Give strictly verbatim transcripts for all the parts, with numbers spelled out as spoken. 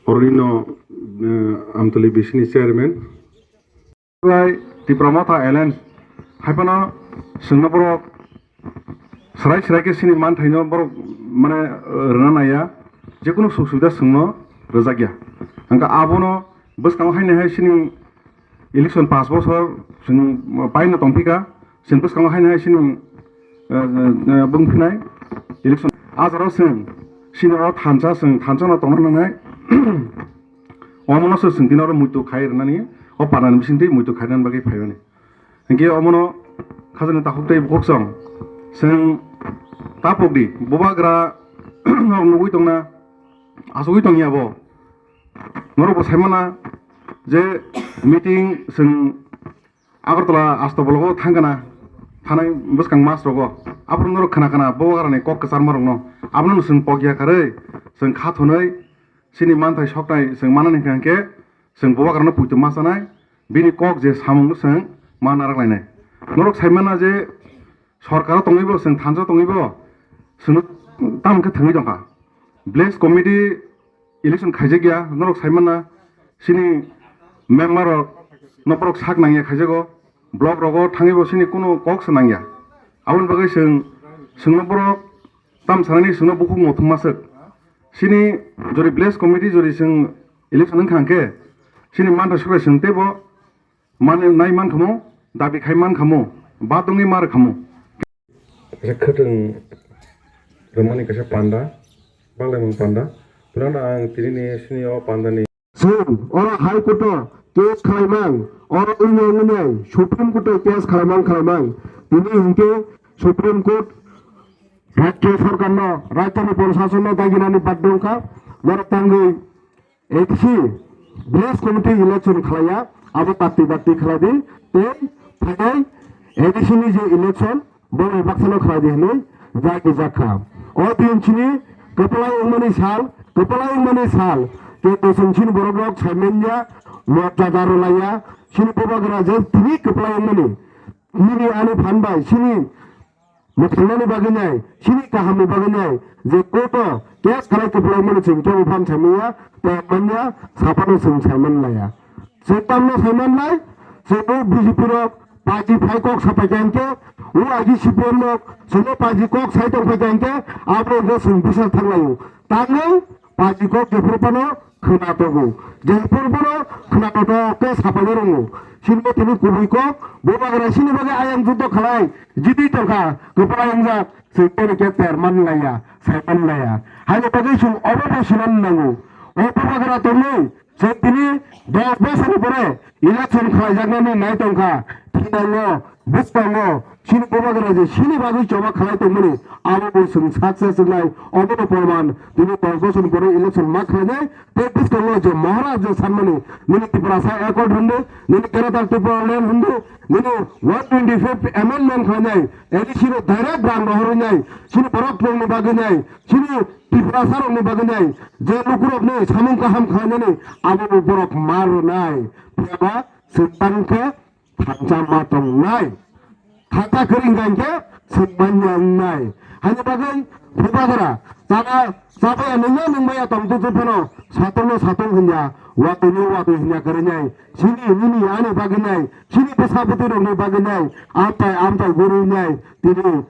Oroni no, eh, Amtali bisini chairman. Lai Tipra Motha Alliance. Hai phano chwngno borok srai srai khe chini manthaino borok mane, eh, rwna naiya. Jekunu suk subida chwngno rwjakya. Hwnkhe abono bwskango haino hai chini election pash bosor chwng paino tongphika. Chwng bwskango haino hai chini, eh, eh, bwngphinai election. Ah jora chwng chini o thansa chwng thansa no tongna nangnai. Omono se chwng tini oro muitu khai rwnani, o panani bisingtwi muitu khai rwnani bagwi phaimani. Hinkhe omono khajani takhuk tei bukhuk song chwng tapok di, bubagra nok nugwi tongna, asugwi tongya bo. Norok bo saimana je meeting chwng Agartala Astobologo thangkana, thanai bwskang mas rogo. Aphuru norok khna khna bubagrani kok kwcharma rokno. Abono chwng pokya karwi, chwng kha thwnwi, chini manthai soknai chwng manani hwnkha hwnkhe, chwng bubagrano puitu ma chanai, bini kok je samung chwng ma narak lainai. Norok sai mana je sorkaro tongwibo, chwng thansa tongwibo, chwngno tamo khe thwngwi tongkha. Village committee election khaijak ya, norok sai mana, chini member rok no borok sak nangya khaijago, block rogo thangwibo chini kuno kok se nangya. Aboni bagwi chwng, chwngno borok tam sanani chwngno bukhuk mothung maswk. Chini jori village committee jori chwng election wngkha hwnkhe chini mantha sukra chwng teibo mane nai mankhamu, dabi khai mankhamu, ba tongwi ma rwkhamu. Kaisa khwtwng rwmani kaisa panda, banglaimung panda. Phano ang tini ni sini o panda ni. Chwng oro High Court o case khlaimang, oro wngya wngya Supreme Court o case khlaimang khlaimang. Tini hinkhe Supreme Court Rajya Sarkar no, Rajya ni Prashasan no daginani badde wngkha. Borok tangwi A D C village committee election khlaiya, abo takti dakti khlai di, tei phainai A D C ni je election, bo bai baksano khlai di hinwi jai rijak kha. O din chini kwplai wngmani sal, kwplai wngmani sal, khe to chwng chini borok rok sai manya, morjada rw laiya, chini bubagra je tini kwplai wngmani, nini ani phan bai chini mwthangmani bagwi nai, chini kahamni bagwi nai, je court o case khalai kwplai mani chwng kebo phan sai manya, tei manya saphano chwng sai man laiya. Chwng tamno sai man lai, chwng o B J P rok party phai kok sapai kha hinkhe, o agi C P M rok chwngno party kok sai tong phai kha hinkhe, abo wngkha chwng bisal thang laio. Tangwi Paji kok jephuru phano khwna tongo, jephuru phano khwna tongo khe sapai rongo. Chini bo tini kubui kok, bubagra chini bagwi ayang judo khalai, jidi tongkha, kwplai wngjak, chwng tini khe ter man laiya, sai man laiya. Haino bagwi chwng obo bo sinan nango. O bubagra tongwi, chwng tini dos bosor ni pore, Election khlaijaknani nai tongkha, thinango, bwskango, chini bubagra je chini bagwi choba khlai tongmani, abo bo chwng success wngnai, obono porman, tini dos bosor ni pore election ma khlainai, tei bwskango je Maharaj je sanmani, nini Tiprasa Accord hwndu, nini Greater Tipraland hwndu, nini one twenty-fifth amendment khlainai, A D C no direct rang rohorwi nai, chini borok rokni bagwi nai, chini Tiprasa rokni bagwi nai, je lukurokni samung kaham khlainani, abo bo borok ma rwnai, phiya ba chwng tang khe thansa ma tongnai. Thansa kwrwi hwnkha hinkhe chwng manya wngnai. Haini bagwi bubagra chana chabaya nungya nungmaya tongtwtwi phano satungno satung hwnya, watwino watwi hwnya kwrwi nai. Chini nini ani bagwi nai, chini bwsa bwtwi rokni bagwi nai, amtai amtai gurwi nai. Tini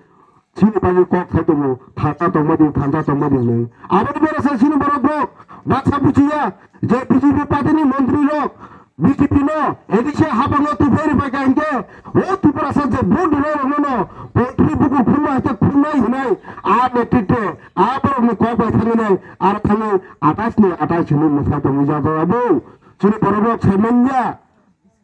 Chini bagwi kok khai tongo, thansa tongma di, thansa tongma di hinwi. Aboni borok se chini borok rok baksa buchiya je B J P party ni montri rok B J P no A D C hapang no tuphai rwbai kha hinkhe o Tiprasa je vote rwna rok no poultry bukur khumma hai khe khumnai hinai a netrite a borok ni kok bai thangwi nai ar thangwi atais ni atais hinwi mwsai tongwi jajak abo chini borok rok sai manya.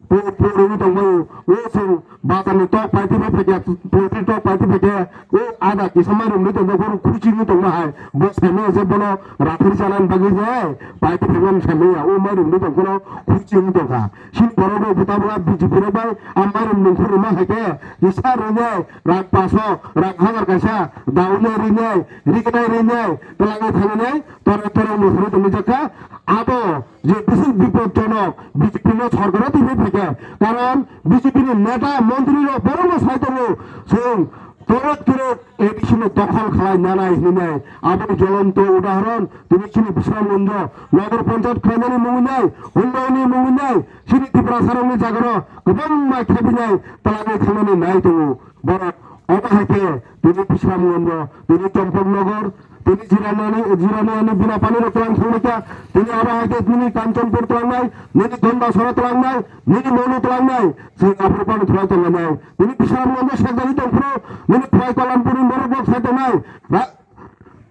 Purwi tongmani, o chwng bazarni tok paitwi phaikhe, poultry tok paitwi phaikhe, o ada kisa mairum ni tongma, bono khuchingwi tongma hai, bo saimano je bono rathori chanani bagwi je paitwi phaimani saimanya, o mairum ni tongphano khuchingwi tongkha. Chini borok rok bo tabuk B J P rok bai a mairum nungkhorma hai khe, kisa rinai, rang paso, rang hazar kaisa, daui nai rinai, rignai rinai, twlangwi thangnai, torok torok mwthangwi tongwi jakha, abo je bising bipodjonok B J P no sorkaro twiwi phaikha, karon B J P ni neta montri rok borokno sai tongo, chwng Torok torok A D C no dokhol khlai nanai hinwi nai. Aboni jolonto udahoron tini chini Bisramganj Nagar Panchayat khlainani mungwi nai, unnayonni mungwi nai, chini Tiprasarokni jagaro kwbangma khebinai twlangwi thangnani nai tongo. Borok omo hai khe tini Bisramganj, tini Champaknagar, tini Jirani, Jirani Binapani rok twlang thanglaikha, tini abo hai khe nini Kanchanpur tlangnai, nini Gandachara tlangnai, nini Monu tlangnai, chwng aphuru phano thwlai tonglainai. Nini Bisramganj sekjagwi tongphuru, nini Phai Kalanpurni borok rok sai tongnai. Ra-,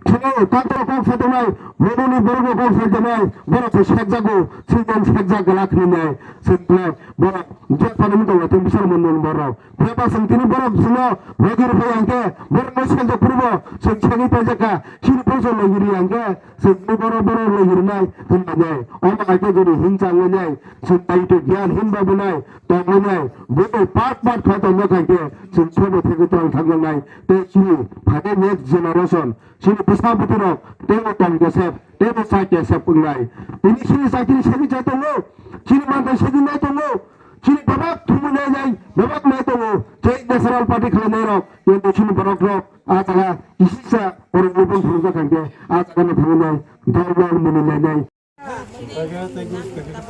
Chini Kantor kok sai tongnai, Monuni borok rok kok sai tongnai, borok se sekjago, chwng sekjak glak hinwi nai, chwng borok jek phano wng tongo, tini Bisramganj borok. Phiya ba chwng tini borok chwngno logi rw phai hwnkhe, borokno seljak phuru bo chwng segwi paijak kha. Chini poisa logi rw hwnkhe, chwng borok, borok logi rwnai hinwi nai. Omo hai khe jodi himchang wngnai, chwng Daitya Gyan hinba bwnai, tongwi nai. Bo tei part part khlai tongma khaikhe, chwng sobo thegwi tong thangjaknai. Tei chini phaikhe next generation, chini bwsa bwtwi rok teibo tong jesep, teibo cha jesep wngnai. Tini chini chakiri segwi chai tongo, chini manthai segwi nai tongo. Chini bebak thumui nai nai, bebak nai tongo, je National Party khlainai rok, kintu chini borok rok, a jaga, kisisa, borok ni bong phunukjak khaikhe, a jaga no thangwi nai, dol dol mwnwi nai nai.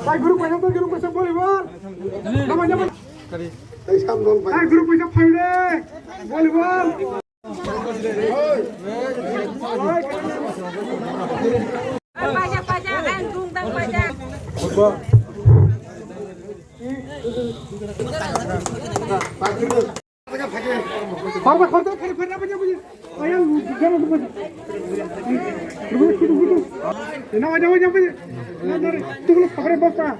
Tai guru paisa, tai guru paisa, volleyball. Namai, namai. Tai guru paisa, phaide, volleyball. Pajak, pajak, ang dung tang pajak. Khorba, khorba, khorba, khorba, khorba, khorba. Ayang, jangan lupa. Rubu, rubu, rubu. Jangan, jangan, jangan. Tunggu, pakai bos, Pak.